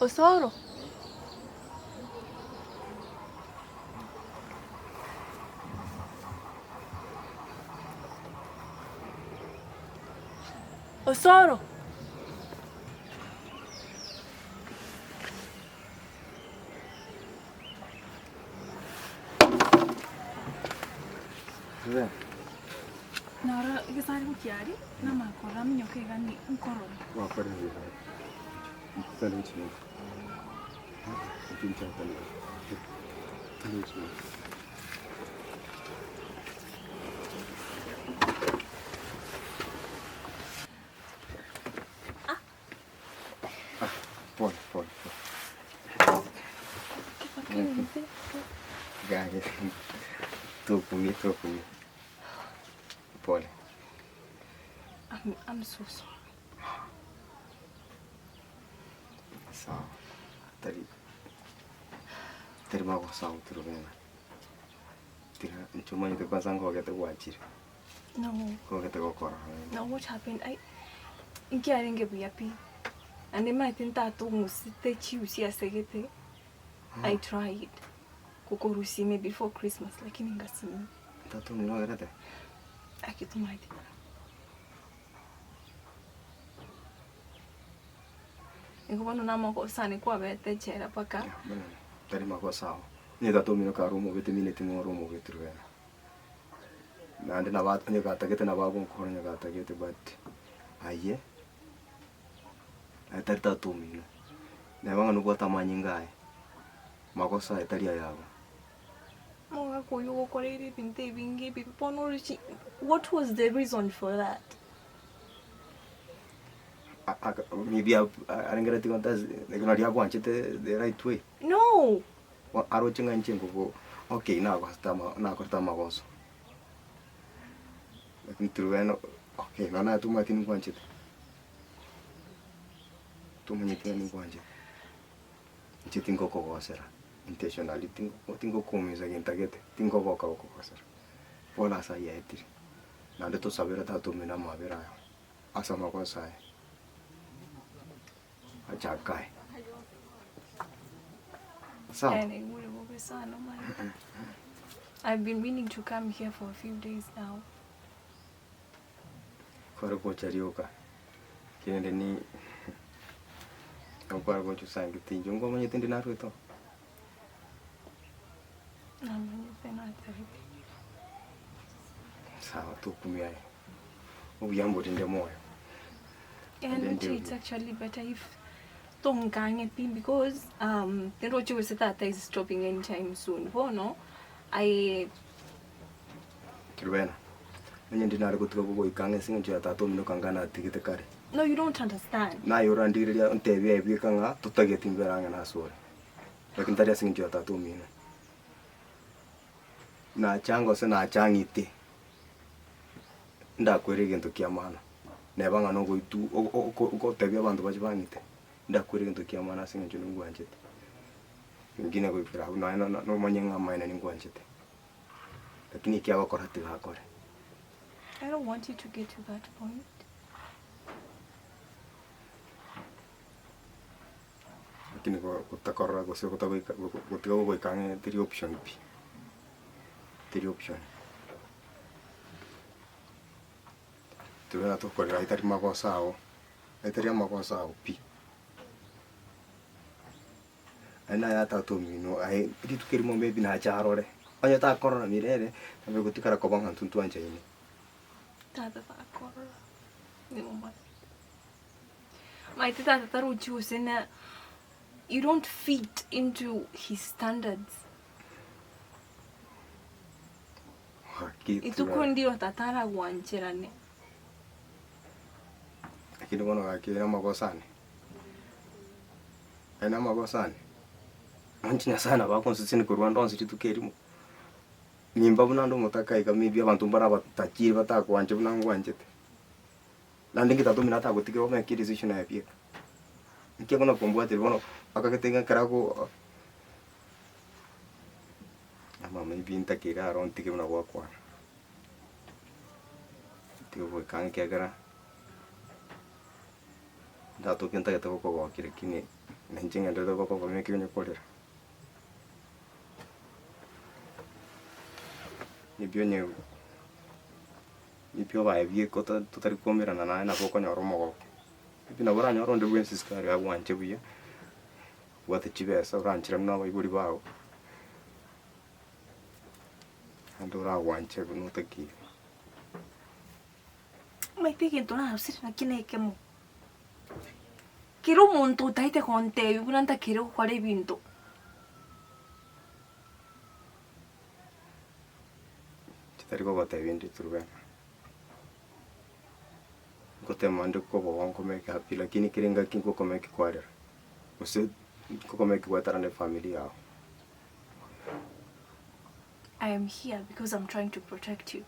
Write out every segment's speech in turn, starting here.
Osoro. Osoro. Naro egesare gochia aria, namanya korora aminyoke iga ni nkorora. Gwakorire buya. Tari gochia. Tari gochia. Pole, pole, pole. Gari. Tukumie, tukumie. Pole. I'm so sorry. Sawa. Tari tari magosa goturubena. Tiga inche omanyete kwanza ngogete gwachire. No. Ngogete gokora. No, what happened? I nkiarenge buya pi. Naende maete ntatong'usete chiusi asegete. I tried gokorusia ime before Christmas lakini ngasimwa. Tata omino ogerete? Aki tomaete. Nigo bono namagoso ane kwabete echela mpaka. Tari magoso ao. Onye tata omino kare omobete mineti ng'a ore omobeti rwena. Naende nabo onye gatagete nabo agonkora onye gatagete but aye, aye tari tata omino. Neba ng'a nobwate amanyinga aye, magoso aye tari ayabo. Omogaka oyio ogokoreire ebinto ebinge ebibe bono oroche what was the reason for that? Maybe arengereretie gonta nari agwanchete the right way. No! Aroche ng'a inche ngobo okay nagote ama nakorete amagoso. Lakini turubeno okay nonya naye tomanyeti ningwanchete, tomanyeti ng'a ningwanchete. Inche tingokogosera intentionally tingo tingokoumisa gento gete, tingogoka gokogosera. Bono ase ayio aetire, naende tosabere tata omino amabera aye ase amagoso aye, achake aye. Sawa? Yaani naigure bobe sana man. I've been meaning to come here for a few days now. Kware gocha rioka, kende ni nabo kware gocha osangete inche nkomanyete ndi narwete oo. Namanyete natebete. Sawa tokumia aye, obuya mborinde moyo. And Rende it's actually better if tonkang'e pi because um tindochi gose tata is stopping anytime soon bono I Trubena, onye ndi nare gotiga gogoika ang'e ase eng'encho ya tata omino kanga natigete kare. No you don't understand. Naye orandigereria ontebie aye bweka ng'a totageti mbere ang'e nasore. Lakini tari ase eng'encho ya tata omino. Nachanga gose nachang'ite, ndakwere egento kia maana, neba ng'a nogoitu ogotebia abanto bache bang'ite, ndakwere egento kia maana ase eng'encho ningwanchete. Pengine goikera abwo nonya nomanye ng'a amaene ningwanchete. Lakini eki agokora tiga akore. I don't want you to get to that point. Lakini gotakorora gose gotagoika gotiga gogoika ang'e teri option pi, teri option. Tobwate tokorera ayio tari magoso ao, ayio tari amagoso ao pi. Aye naye tata omino aye rituko erimo maybe nache arore, onye takorora mirere, nabo egotigara koba ng'a intwe ntwanchaine. Tata takorora, nigo omanyete. Omanyete tata tarochi gose na you don't fit into his standards. Gaki Rituko ndiro tata aragwancherane. Lakini bono gaki ere amagoso ane. Aye namagoso ane, inche Nyasaye nabo akonsesenia korwa ande onsi rituko erimo, nimba buna ande omotaka iga maybe abanto mbare abatachiri batakwanche buna ngwanchete, naende inki tata omino atagotige omeke edecision aye bieka. Nki ekona kombwateria bono, akagete ng'a ekero ago ama maybe ntakeire aro ntige buna gwakwana, ntige goika ang'e ekiagera. Ndatoke ntagete gokogokia lakini. Na inche ng'enderete goperform eki onye korera. Nibio onye nibio obae bieka ota totari koumerana naye nabo okonyora omogoko. Maybe nabo oranyore onde bwensi isiko aria agwanche buya, obwate chibesa orancherane na abaibori bago, naende oragwanche buna otakeire. Omanyete egento narosire nakio na ekemo, kera omonto otaete gontebia buna ntakeire gokora ebinto. Titari kogotebia inde turubena, ngotema inde koboa nkomeke happy lakini kera engaki ngokomeki kwarera, gose ngokomeki gwetara na efamiri yago. I am here because I'm trying to protect you.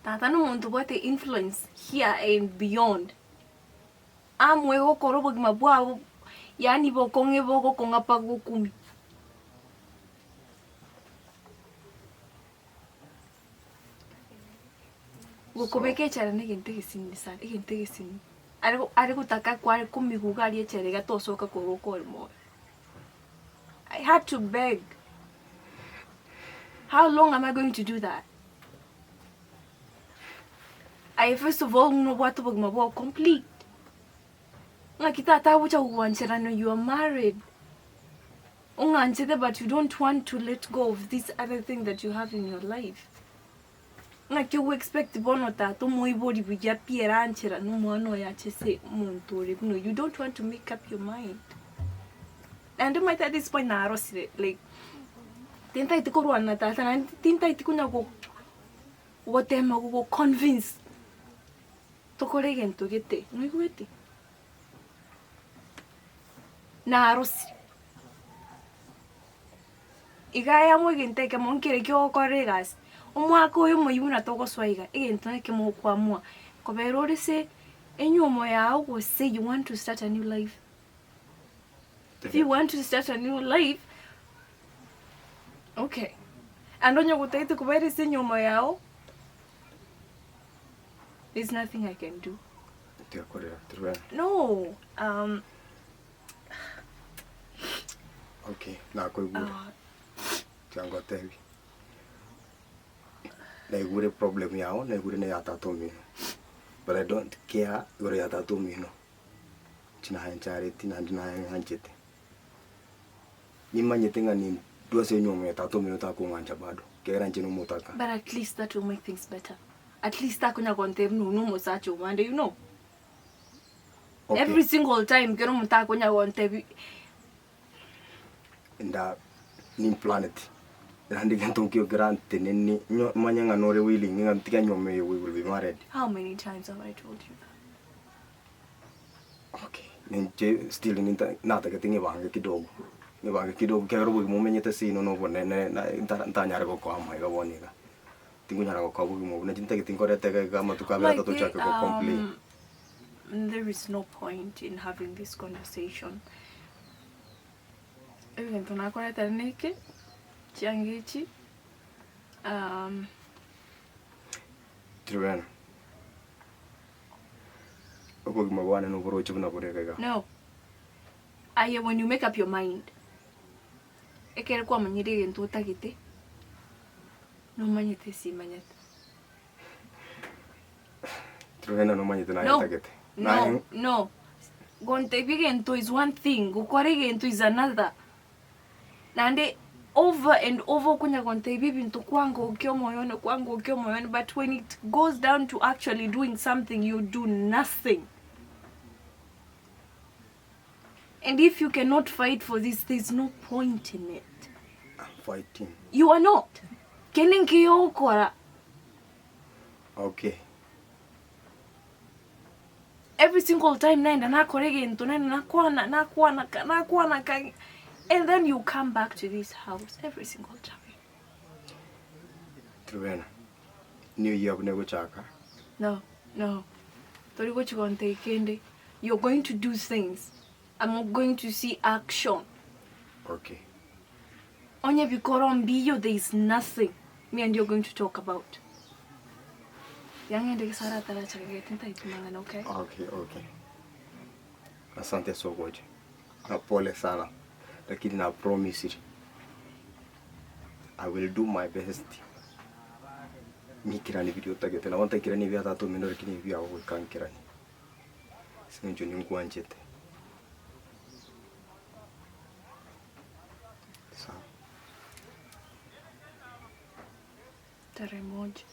Tata nomonto obwate influence here and beyond. Amoe gokora obogima bwabo yaani bokong'e bogokong'a mpaka gokumia. Gokobeka echara na egento egesinini sana, egento egesinini. Are are gotaka kware komiguga aria echara iga tosoka korwa okore moyo. I had to beg. How long am I going to do that? Aye first of all ng'a obwate obogima bwao complete. Ng'aki tata agocha gogwancherana you are married. Ong'anchete but you don't want to let go of this other thing that you have in your life. Ng'aki ogo expect bono tata omoibori buya pi ere ancherane omwana oye ache ase omonto ore buna oyio, you don't want to make up your mind. Naende omanyete at this point narosire like tintageti korwana na tata naende tintageti konya go gotema gogo convince tokore egento gete, noigwete? Narosire. Iga aye amo egento ekemo nkere ki ogokora egasi, omwaka oyo omoyio buna togosoa iga, egento ekemo okoamua, kobera ore ase enywomo yago gose you want to start a new life. If you want to start a new life, okay, and onye gotagete kobera ase enywomo yago, there's nothing I can do. Tiga korera, tirwena. No, Okay, nakoigure. Tiga ngotebie. Naigure problem yago, naigure na eya tata omino. But I don't care igoro ya tata omino. Inche naye nchareti naende naye ng'anchete. Nimanyete ng'a nindwe ase enyiomo ya tata omino takong'ancha bado, ekiagera inche nomotaka. But at least that will make things better. At least takonya gontebia buna oyio nomosacha obande, you know. Okay. Every single time kero omonto akonya gontebia Nda nimplaneti, naende egento nkio kerantenenie nyo manye ng'a nore willing ng'a ntige nyuome oyo we will be married. How many times have I told you that? Okay, ninche still ninta natagete ng'ebange kidogo, ng'ebange kidogo ekiagera obogima omenyete seino na obonene na ntara ntanyare gokoama iga bono iga. Tingonyara gokoa obogima obwo, nachi ntagete nkorete iga iga amatuko abere atato Maite, ochake go complain. there is no point in having this conversation. Egento nakoretera neke, chianga echi, Tribena, obogima bwane noboroche buna bore iga iga. No. Aye when you make up your mind, ekere kwamanyire egento otagete, nomanyete simanyete. Tribena nomanyete naye No, ntagete. no, Naye no. Gontebia egento is one thing, gokora egento is another. Naende over and over okonya gontebia ebinto kwangokia omoyo one, kwangokia omoyo one, but when it goes down to actually doing something you do nothing. And if you cannot fight for this, there's no point in it. I'm fighting. You are not. Kende nkiyo ogokora. Okay. Every single time naenda nakora egento naenda nakwana nakwana ka nakwana ka and then you come back to this house every single time. Tribena, new year buna egochaka. No, no. Tori gochi gontebia kende. You're going to do things. I'm going to see action. Okay. Onye bikoro mbiyo there is nothing me and you are going to talk about. Yang'ende gesara atarachaka gete ntagete mang'ana okay? Okay, okay. Asante ase ogocha. Na pole sana lakini na promisire I will do my best nyikeranie biria otagete nabo ntakeranie ebia tata omino lakini ebi biago goika nkeranie ase eng'encho ninkwanchete. Sawa. Tarehe moja.